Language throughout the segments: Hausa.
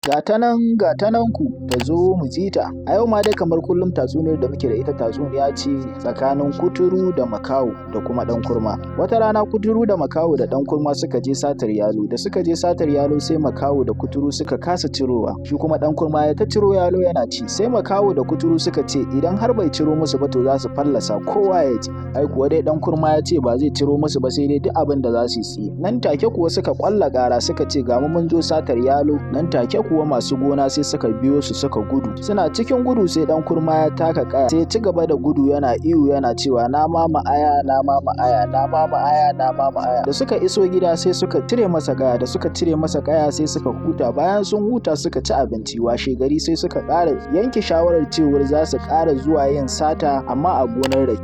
Gata nan gata nan ku ta zo mu ji ta. A yau ma dai kamar kullum tatsuniyar da muke da ita tatsuniya ce tsakanin kuturu da makaho da kuma ɗan kurma. Wata rana kuturu da makaho da ɗan kurma suka je satar yalo, da suka je satar yalo sai makaho da kuturu suka kasa cirowa, shi kuma ɗan kurma ya ta ciro yalo yana ci. Sai makaho da kuturu suka ce idan har bai ciro musu ba to za su fallasa kowa ya ji. Ai kuwa dai ɗan kurma ya ce ba zai ciro musu ba sai dai duk abin da za su yi. Nan take kuwa suka ƙwalla ƙara suka ce ga mu mun zo satar yalo, nan take kuwa masu gona sai suka biyo su suka gudu. Suna cikin gudu sai ɗan kurma ya taka ƙaya sai ya ci gaba da gudu yana ihu yana cewa na mama aya na mama aya na mama aya na mama aya. Da suka iso gida sai suka cire masa ƙaya, da suka cire masa ƙaya sai suka huta. Bayan sun huta suka ci abinci, washe gari sai suka ƙara yanke shawarar cewar za su ƙara zuwa yin sata amma a gonar rake.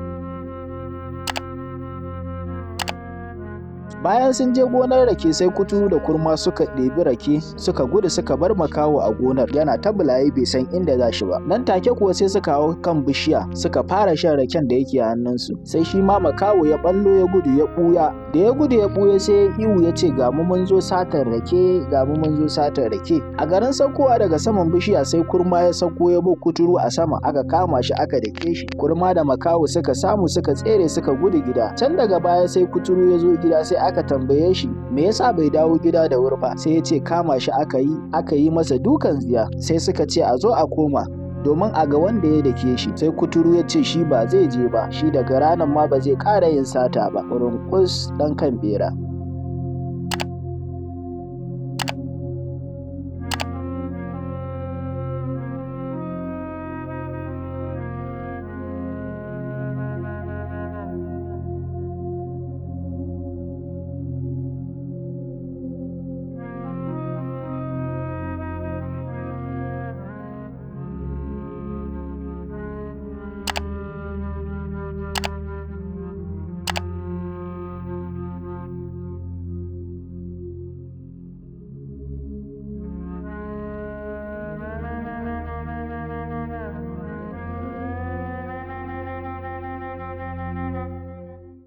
Bayan sun je gonar rake sai kuturu da kurma suka ɗebi rake suka gudu suka bar makaho a gonar yana ta bulayi bai san inda za shi ba. Nan take kuwa sai suka hau kan bishiya suka fara shan raken da yake hannunsu. Sai shi ma makaho ya ɓallo ya gudu ya ɓuya. Da ya gudu ya ɓuya sai ya ihu ya ce ga mu mun zo satar rake, ga mu mun zo satar rake. A garin saukowa daga saman bishiya sai kurma ya sauko ya bi kuturu a sama aka kama shi aka dake shi. Kurma da makaho suka samu suka tsere suka gudu gida. Can daga baya sai kuturu ya zo gida sai aka tambaye shi me yasa bai dawo gida da wuri ba, sai ya ce kama shi aka yi masa dukan tsiya. Sai suka ce a zo a koma domin a ga wanda ya dake shi. Sai kuturu ya ce shi ba zai je ba, shi daga ranar ma ba zai ƙara yin sata ba. Ƙurunƙus ɗan kan bera.